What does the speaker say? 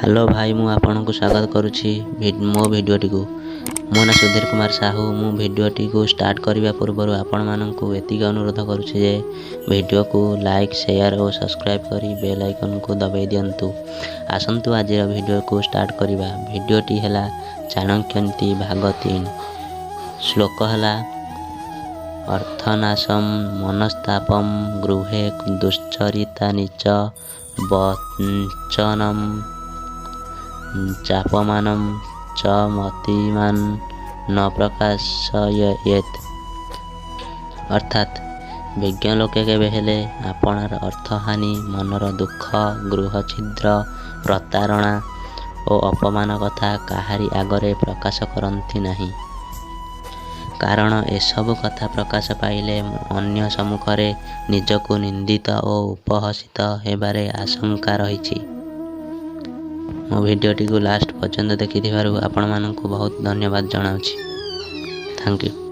Hello ଭାଇ, ମୁଁ ଆପଣଙ୍କୁ ସ୍ୱାଗତ କରୁଛି ମୋ ଭିଡ଼ିଓଟିକୁ। ମୋ ନାଁ ସୁଧୀର କୁମାର ସାହୁ। ମୁଁ ଭିଡ଼ିଓଟିକୁ ଷ୍ଟାର୍ଟ କରିବା ପୂର୍ବରୁ ଆପଣମାନଙ୍କୁ ଏତିକି ଅନୁରୋଧ କରୁଛି ଯେ ଭିଡ଼ିଓକୁ ଲାଇକ୍, ସେୟାର ଓ ସବସ୍କ୍ରାଇବ୍ କରି ବେଲ୍ ଆଇକନ୍କୁ ଦବାଇ ଦିଅନ୍ତୁ। ଆସନ୍ତୁ, ଆଜିର ଭିଡ଼ିଓକୁ ଷ୍ଟାର୍ଟ କରିବା। ଭିଡ଼ିଓଟି ହେଲା ଚାଣକ୍ୟ ନୀତି ଭାଗ 3। ଶ୍ଲୋକ ହେଲା ଅର୍ଥନାଶಂ ମନସ୍ତାପಂ ଗୃହେ ଦୁଶ୍ଚରିତାନି ଚ ବଞ୍ଚନମ୍ ଚାପମାନମ୍ ଚ ମତିମାନ୍ ନ ପ୍ରକାଶୟେତ୍। ଅର୍ଥାତ୍ ବିଜ୍ଞ ଲୋକେ କେବେ ହେଲେ ଆପଣାର ଅର୍ଥହାନି, ମନର ଦୁଃଖ, ଗୃହ ଛିଦ୍ର, ପ୍ରତାରଣା ଓ ଅପମାନ କଥା କାହାରି ଆଗରେ ପ୍ରକାଶ କରନ୍ତି ନାହିଁ। କାରଣ ଏସବୁ କଥା ପ୍ରକାଶ ପାଇଲେ ଅନ୍ୟ ସମ୍ମୁଖରେ ନିଜକୁ ନିନ୍ଦିତ ଓ ଉପହସିତ ହେବାର ଆଶଙ୍କା ରହିଛି। ମୋ ଭିଡ଼ିଓଟିକୁ ଲାଷ୍ଟ ପର୍ଯ୍ୟନ୍ତ ଦେଖିଥିବାରୁ ଆପଣମାନଙ୍କୁ ବହୁତ ଧନ୍ୟବାଦ ଜଣାଉଛି। Thank you.